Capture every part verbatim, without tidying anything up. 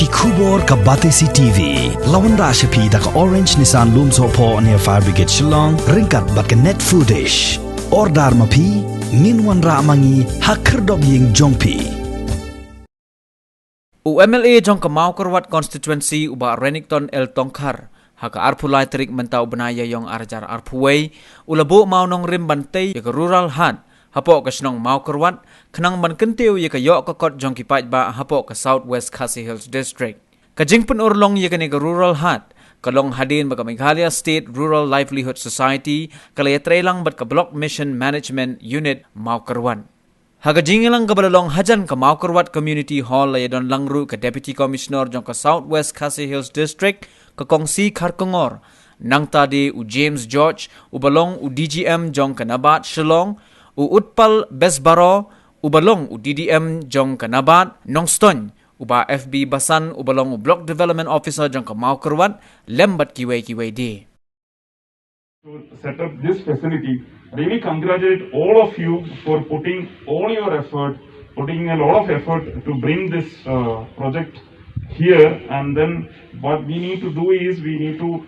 Khubor ka Batesi T V. La wanrah sha phi da ka Orange Nissan Lumsohphoh near Fire Brigade Shillong, ryngkat bad ka Net Foodish. Order ma phi, ngin wanrah ma ngi ha khyrdop ïing jong phi. U M L A jong ka Mawkyrwat Constituency u Bah Renikton L Tongkhar, ha ka arphew lai tarik mynta u bnai Ïaïong arhajar arphew wei, u la buh mawnongrim ban tei ïa ka Rural Haat hapoh ka shnong Mawkyrwat, khnang ban kyntiew ïa ka ïoh ka kot jong ki paidbah hapoh ka South West Khasi Hills District. Ka jingpynurlong ïa kane ka Rural Haat ka long hadien ba ka Meghalaya State Rural Livelihood Society ka la ïatreilang bad ka Block Mission Management Unit Mawkyrwat. Ha ka jingïalang kaba la long hajan ka Mawkyrwat Community Hall, la ïadonlang ruh ka Deputy Commissioner jong ka South West Khasi Hills District, ka Kong C Kharkongor, nangta de u James George, uba long u D G M jong ka NABARD Shillong, u Utpal Besbaro, uba long u D D M jong ka NABARD Nongstoiñ, u Bah F B Basan, uba long u Block Development Officer jong ka Mawkyrwat, lem bad kiwei kiwei de. To set up this facility. Really congratulate all of you for putting all your effort, putting a lot of effort to bring this uh, project here. And then what we need to do is we need to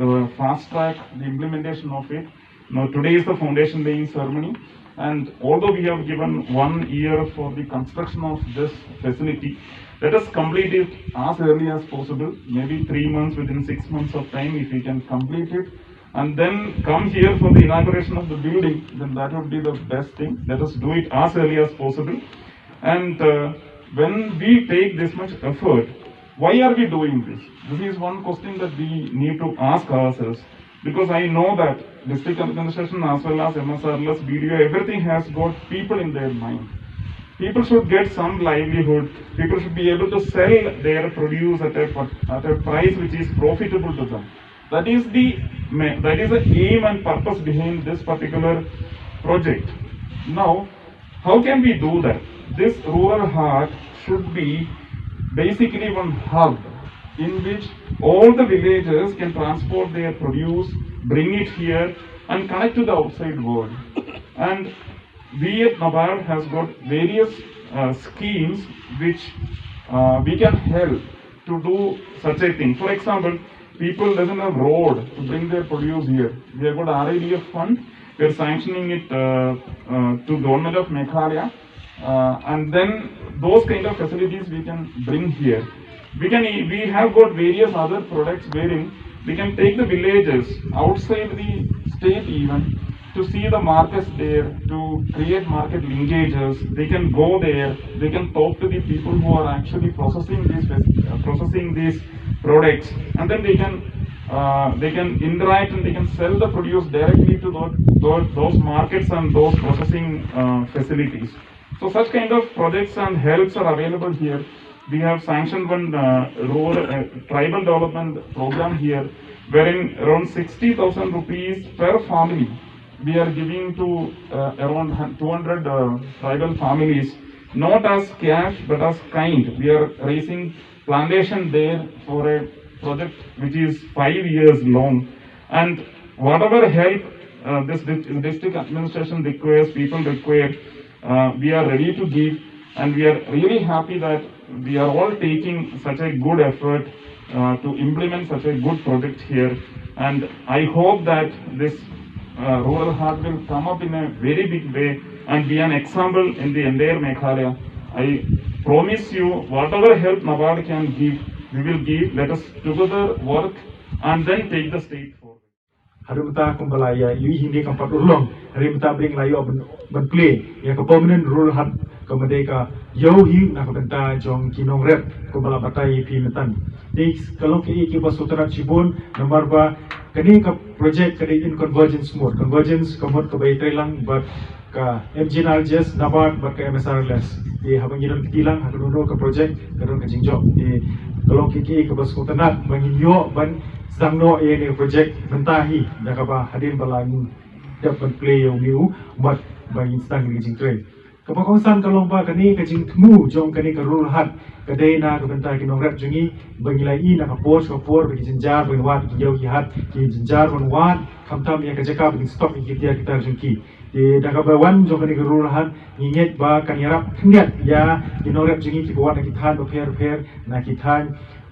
uh, fast track the implementation of it. Now, today is the foundation laying ceremony. And although we have given one year for the construction of this facility, let us complete it as early as possible, maybe three months, within six months of time, if we can complete it, and then come here for the inauguration of the building, then that would be the best thing. Let us do it as early as possible. And uh, when we take this much effort, why are we doing this? This is one question that we need to ask ourselves. Because I know that district administration as well as M S R L S, B D O, everything has got people in their mind. People should get some livelihood. People should be able to sell their produce at a, at a price which is profitable to them. That is the ma- that is the aim and purpose behind this particular project. Now, how can we do that? This rural haat should be basically one hub in which all the villagers can transport their produce, bring it here, and connect to the outside world. And we at NABARD has got various uh, schemes which uh, we can help to do such a thing. For example, people doesn't have road to bring their produce here. We have got R I D F fund. We are sanctioning it uh, uh, to Government of Meghalaya, uh, and then those kind of facilities we can bring here. We can we have got various other products wherein we can take the villages outside the state even to see the markets there, to create market linkages. They can go there, they can talk to the people who are actually processing these uh, processing these products, and then they can uh, they can interact and they can sell the produce directly to those, those, those markets and those processing uh, facilities. So such kind of projects and helps are available here. We have sanctioned one uh, rural uh, tribal development program here, wherein around sixty thousand rupees per family we are giving to uh, around two hundred uh, tribal families, not as cash but as kind. We are raising plantation there for a project which is five years long, and whatever help uh, this di- district administration requires, people require, uh, we are ready to give, and we are really happy that we are all taking such a good effort uh, to implement such a good project here. And I hope that this uh, rural haat will come up in a very big way and be an example in the entire Meghalaya. I promise you, whatever help NABARD can give, we will give. Let us together work and then take the state forward. Haduh mynta kumba la ïa ïohi ne kam pat urlong, haduh mynta bring la ïoh ban plie ïa ka permanent rural haat, ka mdei ka ïohi na ka bynta jong ki nongrep kumba la batai ïa phi mynta. Te ka long kaei kaba sngewtynnat shibun namar ba kane ka project ka dei in convergence mode, convergence ka mut kaba ïatreilang bad ka M G N R G S, NABARD bad ka M S R L S. Te haba ngi don kti lang ha kano kano ka project ka don ka jingjop. Te ka long kaei kaei kaba sngewtynnat ba ngin ïoh ban sdang noh ïa kane ka project mynta hi da kaba hadien ba la ngin dep ban plie ïa une u mot ba ngin sdang ïa ka jingtrei. Kaba kongsan ka long ba kane ka jingthmu jong kane ka rural haat ka dei na ka bynta ki nongrep jong ngi ba ngi la ïohi na ka por sha ka por ba ki jynjar ban wad ki ïew ki hat ki jynjar ban wad khamtam ïa ka jaka ba ngin stock ïa ki tiar ki tar jong ki. Te da kaba wan jong kane ka Rural Haat ngi ngeit ba kan ïarap khyndiat ïa ki nongrep jong ngi kiba wan na ki thaiñ bapher bapher, na ki thaiñ,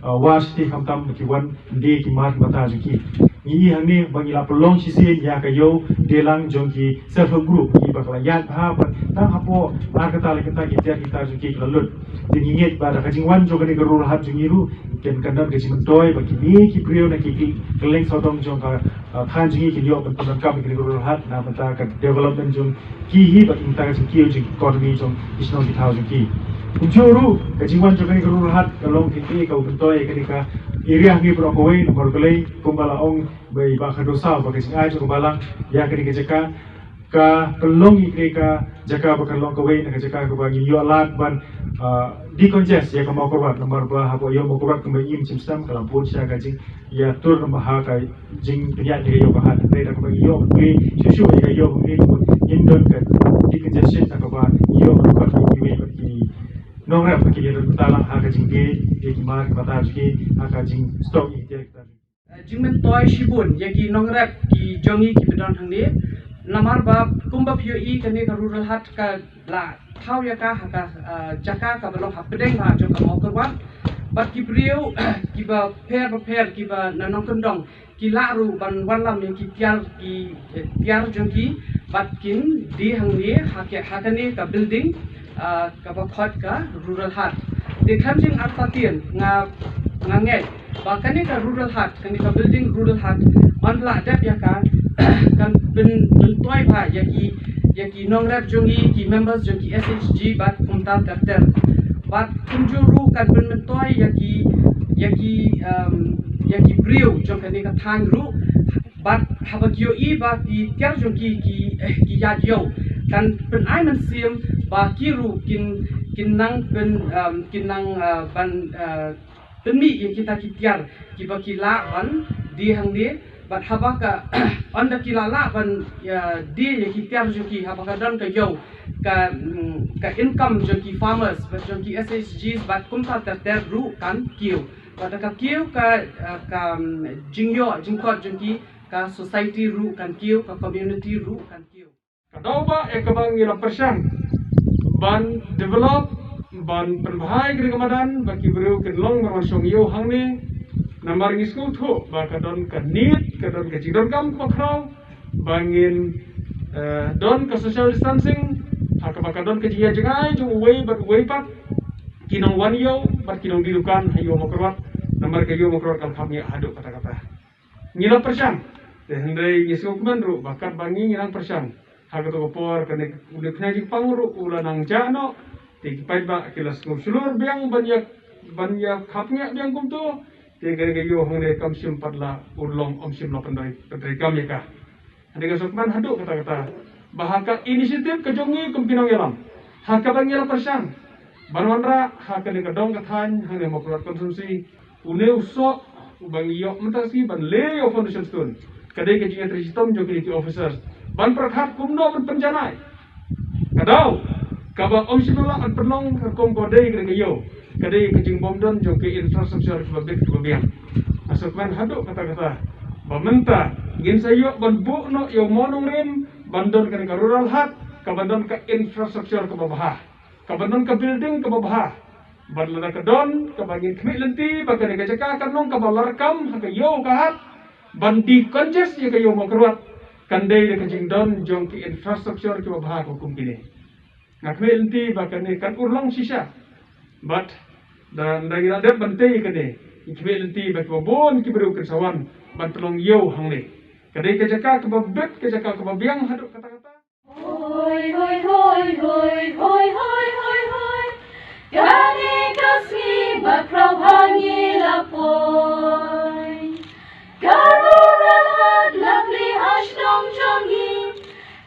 uh, War Shiti, khamtam ki wan die ki mar ki bata jong ki. Ngi i hangne ba ngi la pynlong shisien ïa ka ïew die lang jong ki self help group, ngi ba ka la ïaid bha, ba tang hapoh ar kynta lai kynta ki tiar ki tar jong ki ki la lut. Te ngi ngeit ba da ka jingwan jong kane ka Rural Haat jong ngi ruh, kan, kan don ka jingmyntoi ba kine ki briew na ki, ki kylleng sawdong jong ka, uh, thaiñ jong ngi kin ïoh ban pyndonkam ïa kane ka Rural Haat na bynta ka development jong ki hi bad na bynta ka jingkiew jong ki economy jong ki shnong ki thaw jong ki. Kumjuh ruh ka jingwan jong kane ka Rural Haat ka long kane kaba myntoi ïa kane ka area hangne baroh kawei, namar balei, kumba la ong bai ba ka dosa ba ka jingai jong ka balang ïa kane ka jaka ka pynlong ïa kane ka jaka ba kan long kawei na ka jaka kaba ngin ïoh lad ban, ah, decongest ïa ka Mawkyrwat, namar ba hapoh ïew Mawkyrwat kumba ngim shim stem ka la bun sha ka jingïatur namar ha ka jingpynïaid ïa ka ïew ka hat. Hynrei da kaba ngi ïoh ban plie shuh shuh ïa ka ïew kaba ngin don ka decongestion da kaba ngi ïoh ban kot ïa kiwei pat ki nongrep ba kin ïa don bynta lang ha ka jingdie ïa ki mar ki bata jong ki, ha ka jingstock ïa ki tiar ki tar. Eh, jingmyntoi shibun ïa ki nongrep ki jong ngi kiba don hangne. Namar ba kumba phi ïohi kane ka Rural Haat ka la thaw ïa ka ha ka, eh, jaka kaba long hapdeng bha jong ka Mawkyrwat. Bad ki briew kiba pher bapher kiba na nongkyndong ki lah ruh ban wanlam ïa ki tiar ki, eh, tiar jong ki bad kin die hangne ha ka, ha kane ka building, ah, kaba khot ka Rural Haat. Te khlem jingartatien nga, nga ngeit ba kane ka Rural Haat, kane ka building Rural Haat, ynda la dep ïa ka kan pyn, pynmyntoi bha ïa ki, ïa ki nongrep jong ngi, ki members jong ki S H G bad kumta ter ter. Bad kumjuh ruh kan pynmyntoi ïa ki, ïa ki, um, ïa ki briew jong kane ka thaiñ ruh. Bad haba ki ïohi ba ki tiar jong ki, ki, eh, ki ïaid ïew, kan pynai mynsiem ba ki ruh kin, kin nang pyn, um, kin nang, uh, ban, uh, pynmih ïa kita ki tiar kiba ki lah ban die hangne. Bad haba ka, ynda ki la lah ban, ïa, die ïa ki tiar jong ki, haba ka don ka ïew, ka, mm, ka income jong ki farmers bad jong ki S H Gs bad kumta ter ter ruh kan kiew. Bad da ka kiew ka, eh, ka, mm, jingïoh jingkot jong ki, ka society ruh kan kiew, ka community ruh kan kiew. Ka daw ba ïa kaba ngi la pyrshang ban develop, ban pynbha ïa ka madan ba ki briew kin long ban wan shong ïew hangne. Namar ngi sngewthuh ba ka don ka need, ka don ka jingdonkam kaba khraw ba ngin, eh, don ka social distancing, ha kaba ka don ka jingïaid jngai jong uwei bad uwei pat, ki nongwan ïew bad ki nongdie dukan ha ïew Mawkyrwat. Namar ka ïew Mawkyrwat ka la khapngiah haduh katta katta. Ngi la pyrshang. Te hynrei ngi sngewkmen ruh ba katba ngi ngi nang pyrshang, ha kato ka por kane une u khñiang jingpang ruh u la nang jah noh. Te ki paidbah ki la sngew shlur biang ban ïa, ban ïa khapngiah biang kumto. Te kane ka ïew hangne kam shym pat la urlong, ym shym la pyndei, pyndei kam ïa ka. Hynrei nga sngewkmen haduh katta katta ba ha ka initiative ka jong ngi kum ki nongïalam, ha kaba ngi la pyrshang ban wanrah ha kane ka dong ka thaiñ hangne Mawkyrwat constituency, une u soh uba ngi ïoh mynta ka sngi ban leh ïa u foundation stone, ka dei ka jingïatrei shitom jong kine ki officers ban pyrkhat kumno ban pynjanai. Ka daw kaba ym shym la lah ban pynlong ka rukom kaba dei kane ka ïew, ka dei ka jingbym don jong ki infrastructure kiba bit kiba biang. Nga sngewkmen haduh katta katta ba mynta ngin sa ïoh ban buh noh ïa u mawnongrim ban don kane ka Rural Haat, kaban don ka infrastructure kaba bha, kaban don ka building kaba bha. Bad lada ka don kaba ngin khmih lynti ba kane ka jaka kan long kaba la rakam ha ka ïew ka hat ban decongest ïa ka ïew Mawkyrwat, kan dei da ka jingdon jong ki infrastructure kiba bha kiba kum kine. Nga khmih lynti ba kane kan urlong shisha. Bad da, da ngi la dep ban tei ïa kane, ngi khmih lynti ba kiba bun ki briew kin sa wan ban pynlong ïew hangne. Ka dei ka jaka kaba bit, ka jaka kaba biang haduh katta katta. Hoi, hoi, hoi, hoi, hoi, hoi, hoi, hoi. Kane ka sngi ba khraw ha ngi la poi. Ka Rural Haat la plie ha shnong jong ngi.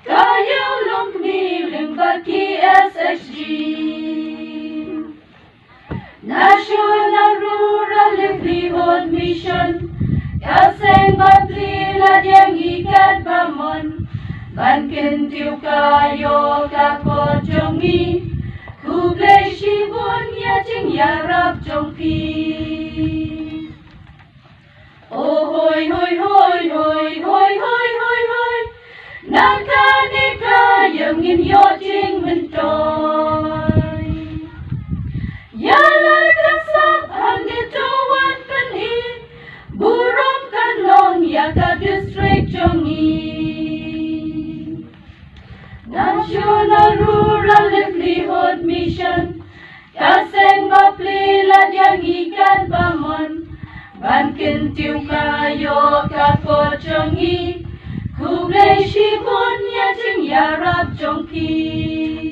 Ka ïew long khmih lyngba ki S H G. National Rural Livelihood Mission, ka seng bapli la dieng ïa katba mon ban kyntiew ka ïew ka kot jong ngi. Khublei shibun ïa jingïarap jong phi. Oh hoi hoi hoi hoi hoi hoi hoi hoi. Na kane ka ngin ïoh jingmyntoi. Ïa la ka sap hangne to wat pyni, burom kan long ïa ka district jong ngi. National Rural Livelihood Mission, ka seng bapli lad ïa ngi kan bamon, ban kyntiew ka ïoh ka kot jong ngi. Khublei shibun ïa jingïarap jong phi.